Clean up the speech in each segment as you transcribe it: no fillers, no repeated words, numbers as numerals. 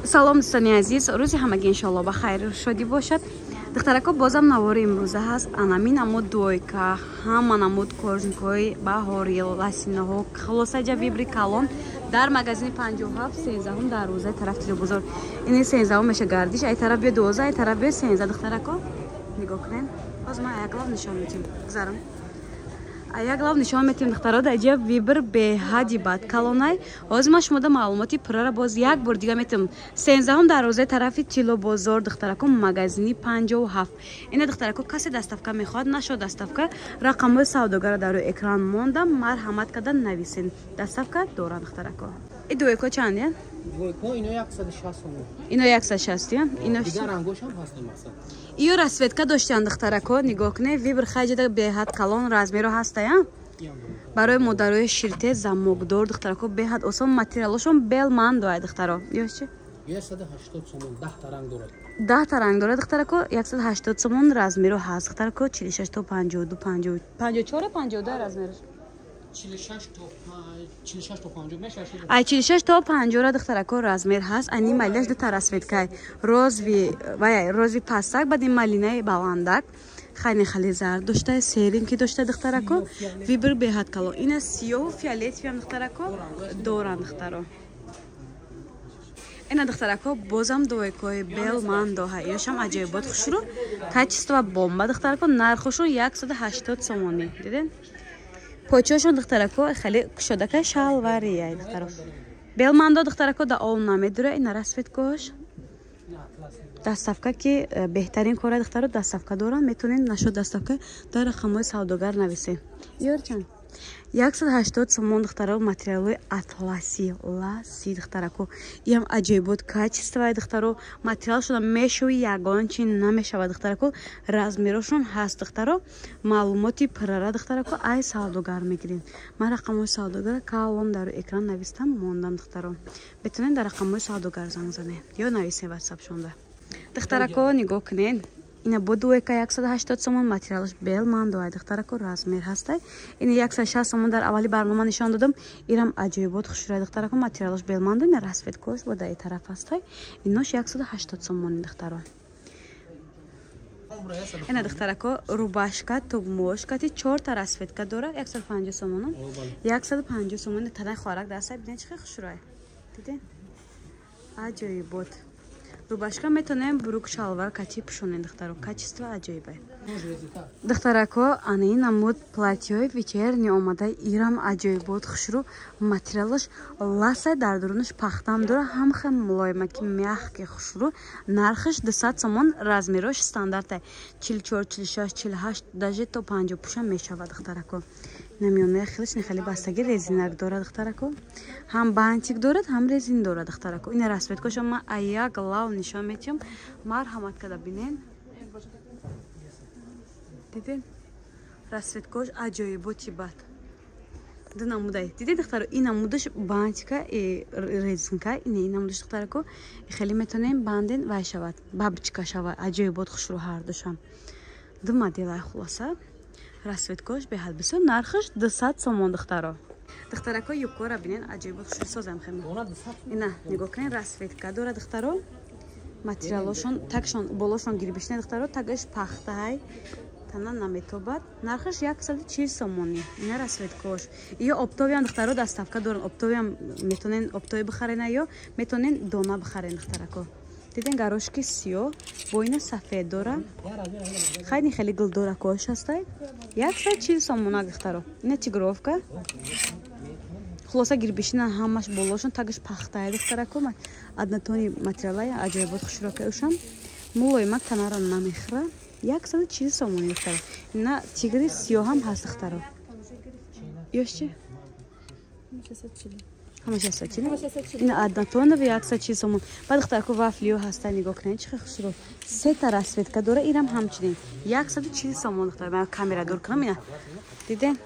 Салом, дӯстони азиз, рӯзи ҳамагӣ иншоалло ба хайру шодӣ бошад. Духтарако, бозам навори имрӯза ҳаст. Анами намуд двойка, ҳама намуд кожаникҳои баҳори, лосинаҳо, хулоса ҷа выбори калон дар магазини 57, 13-ум, дар рӯзаи тараф Тилобозор. Ини 13-ум меша гардиш, ай тараф биё 12, ай тараф биё 13. Духтарако, нигоҳ кунед, ҳозир ман як лав нишон метим, гузарам, як лав нишон метим. Духтаро, дар ҷа выбор беҳади бад калонай. Ҳозир ман шумода маълумоти пуррара боз як бор дига метим. 13-ум, дар рӯзаи тарафи Тилобозор, духтарако, магазини 57. Ина, духтарако, касе доставка мехоҳад, нашо доставка, рақамҳои савдогара дар рӯи экран мондам, марҳамат карда нависен, доставка доранд. Духтарако, и двойко чанд я? Двойко ино 160 сомон. Ино 160 я? Ино дигар рангошам ҳаст, мақсад. Иё расцветка доштанд. Духтарако, нигоҳ кунед, выбор хайҷада беҳад калон, размеро ҳастая. Барои модарои ширте замокдор, духтарако, беҳад осон, материалошон белмандоай, духтаро. Ёшчи? 180 сомон, 10 та ранг дорад. 10 та ранг дорад, духтарако, 180 сомон, размеро ҳаст, духтарако, 46 то 52, 50, 54, 52 размераш. 46 то 46 то 50 мешавад. Ай 46 то 50 духтарако, размер ҳаст. Ани малинаш дута расцветкай, розовый вай, розовый пастак, баъд ин малинаи баландак, хайни хали зард дошта, серенький дошта. Духтарако, выбор беҳад калон. Ина сиёҳу фиолетовыям, духтарако, доранд, духтаро. Ина, духтарако, бозам двойкои белмандоҳа, ёшам аҷоибот, хушрӯ, качество бомба. Духтарако, нархошон 180 сомонӣ. Диден, почошон, духтарако, хеле кушодака, шалвария, духтаро, белмандо. Духтарако, да ов намедура. Ина расцветкош. Доставка ки беҳтарин кора, духтаро, доставка доранд, метавонед нашод доставка дар рақамҳои савдогар нависед. Ёрчан 180 сомон, духтаро, материалҳои атласи ласи. Духтарако, иам аҷоибот качествои, духтаро, материалшона мешӯи, ягон чи намешавад. Духтарако, размерошон ҳаст. Духтаро, маълумоти пуррара, духтарако, ай савдогар мегирем. Ман рақамҳои савдогара калон дар экран навистам, мондам. Духтаро, метавонед дар рақамҳои савдогар занг занед ё нависед ватсапшонда. Духтарако, нигоҳ кунед, ина бо двойка 180 сомон, материалаш белмандоай, духтарако, размер ҳастай. Ина 160 сомон дар аввали барнома нишон додам, ирам аҷоибот хушрӯй, духтарако, материалаш белмандо. Ина расцветкош бо даи тараф ҳастай, инош 180 сомони, духтаро. Ина, духтарако, рубашка тугмошкати чорта расцветка дора, 150 сомону, 150 сомони. Танаи хоҳарак дастай, бинед, чӣ хел хушрӯй, диден, аҷоибот. Рубашка метавонем брюк, шалвар кати пӯшонем, духтаро, качество аҷоибе. Духтарако, ана ин намуд платьёи вечерний омада, ирам аҷоибот хушрӯ, материалаш ласа, дар дурунаш пахтам дора, ҳам хел мулоимаки, мягкий, хушрӯ. Нархаш 200 сомон, размерош стандарта 44, 46, 48, даже то 50 пӯша мешавад. Духтарако, намёнаи хелаш нехеле бастаги, резинак дорад, духтарако, ҳам бантик дорад, ҳам резин дорад. Духтарако, ина расцветкошо ман аяк лав нишон метиҳам, марҳамат када бинен. Диден, расцветкош аҷоиботи бад, ду намудай, дидед, духтаро? Ин намудаш бантика, резинка, ин намудаш, духтарако, хеле метавонем банден, вай шавад, бабочка шавад, аҷоибот хушрӯ, ҳардушам ду моделай. Хулоса, расцветкош беҳад бисёр, нархаш 200 сомон, духтаро. Духтарако, юбкора бинен, аҷоибот хушрӯ, созам хема. Ина нигоҳ кунед, расцветка дора, духтаро, материалошон такшон болошон гирбишне, духтаро, тагаш пахтаҳай, тана наметобад. Нархаш 140 сомонӣ. Ина расцветкош. Ё оптовыям, духтаро, доставка доранд, оптовыям метавонен, оптовый бихарена ё метавонен дона бихарен. Духтарако, диден, горошки сиёҳ бо ина сафед дора, хайни хеле гулдоракош ҳастай, 140 сомона, духтаро. Ина тигровка. Хулоса, гирбишина ҳамаш болошон тагаш пахтая, духтарако, однотонный материалай, аҷоибот хушрӯка, ушам мулоимак, танаро намехӯра, 140 сомони, духтаро. Ина тигри сиёҳам ҳаст, духтаро. Ёшчи? Ҳамаш 140. Ина однотонный 140 сомон. Баъд, духтарако, вафлиё ҳаста, нигоҳ кунед, чӣ хел хушрӯ, сета расцветка дора, ирам ҳамчунин 140 сомон. Духтаро, ман камера дур кунам, ина диден,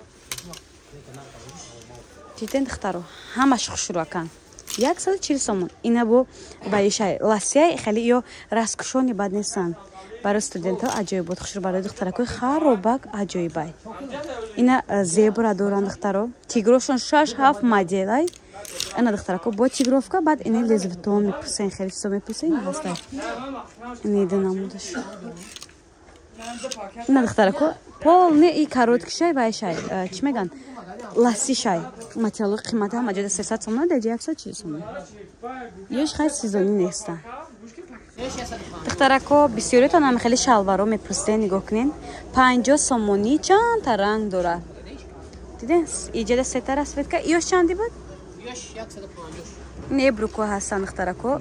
диден, духтаро, ҳамаш хушрӯакан, 140 сомон. Ина бо баишай ласияй, хеле ё раскушони бад нестанд, барои студентҳо аҷоибот хушрӯ, барои духтаракои харобак аҷоибай. Ина зебра доранд, духтаро, тигрошон шаш ҳафт моделай. Ана духтарако бо тигровка, баъд ини лезвитон мепурсен, хеле чизо мепурсен, ҳаста. Ини ду намудаш. Ина духтарако полный и короткий шай вай шай, чӣ меган? Ласи шай. Материалҳои қимати ҳама ҷода 300 сомона, дар ҷа 140 сомона. Ёш хай сезонӣ неста. Духтарако бисёриятон ҳам хеле шалваро мепурсен, нигоҳ кунен. 50 сомонӣ чандта ранг дорад. Диден, иҷода сета расцветка. Ёш чанди буд? Ёш 150. Не бруко ҳастан духтарако.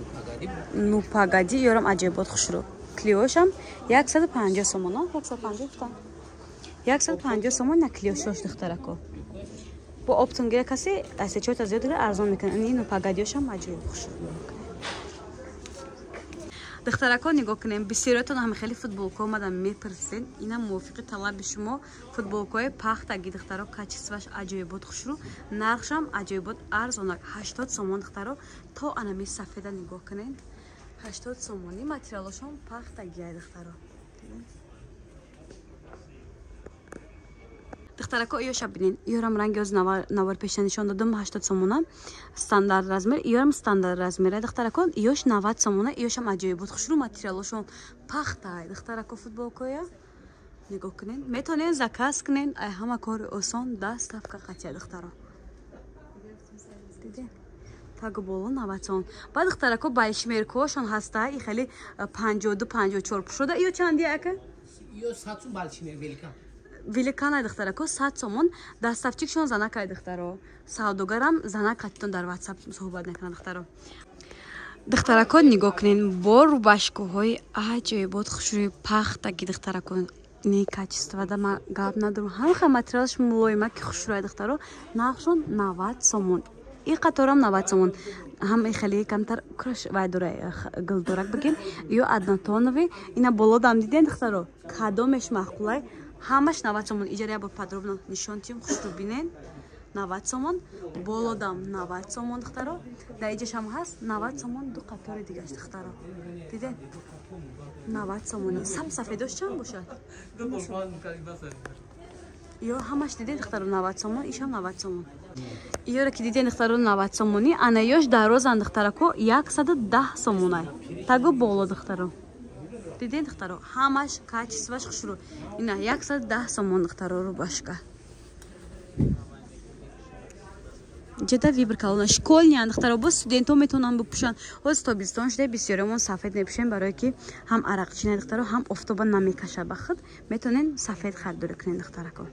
Ну погоди, ёрам аҷоибот хушрӯ. Клиошам 150 сомон, 150 гуфтам. 150 сомон на клиошош духтарако. Бо оптон гира касе, аз се чорта зиёд гира арзон мекунад. Ин ну погодиошам аҷоиб хушрӯ. Духтарако нигоҳ кунем, бисёриятон ҳам хеле футболка омадан мепурсен. Ина мувофиқи талаби шумо футболкаҳои пахтаги духтаро, качестваш аҷоибот хушрӯ, нархшам аҷоибот арзонак 80 сомон духтаро. То анами сафеда нигоҳ кунем, 80 сомонӣ материалошон пахтагиай духтаро. Духтарако ёша бинен, ёрам ранги оз навар пеша нишон додам 80 сомона стандарт размер, ёрам стандарт размер духтарако, ёш 90 сомона, ёшам аҷоибот хушрӯ, материалошон пахтай духтарако. Футболкоя нигоҳ кунен, метавонен заказ кунен, ай ҳама кори осон, доставка қатия духтаро. Диден? Тагу боло 90 сомон. Баъд духтарако балшмеркошон ҳаста, и хеле 52 54 пушода. Ё чанди ака? Ё 100 сом балшмер великан. Великанай духтарако 100 сомон, доставчикшон занакай духтаро. Савдогарам занак қатитон дар WhatsApp суҳбат мекунад духтаро. Духтарако нигоҳ кунен, бо рубашкаҳои аҷоибот хушрӯи пахтаги духтарако. Не качествода ман гап надорам. Ҳамаха материалаш мулоима ки хушрӯяй духтаро. Нархшон 90 сомон. И қаторам 90 сомон. Ҳам хеле камтар краш вай дора гулдорак бигем, ё однотоновый. Ина боло дам диден духтаро. Кадомеш маъқулай? Ҳамаш 90 сомон. Иҷара як бор подробно нишон тиём, хушрӯ бинен. 90 сомон, болодам 90 сомон духтаро. Дар иҷашам ҳаст 90 сомон ду қатори дигаш духтаро. Диден? 90 сомони. Сам сафедош чанд бошад? Ё ҳамаш диден духтаро 90 сомон, ишам 90 сомон. Ёра ки диден духтаро 90 сомонӣ, ана ёш дарозан духтарако 110 сомонай. Тагу боло духтаро. Диден духтаро, ҳамаш качестваш хушрӯ. Ина 110 сомон духтаро рубашка. Ҷеда вибр калона школьный духтаро, боз студентҳо метавонанд бипӯшанд. Ҳозир тобистон шуда, бисёриамон сафед мепӯшем, барое ки ҳам арақчина духтаро, ҳам офтоба намекашад ба худ. Метавонен сафед харидорӣ кунен духтарако.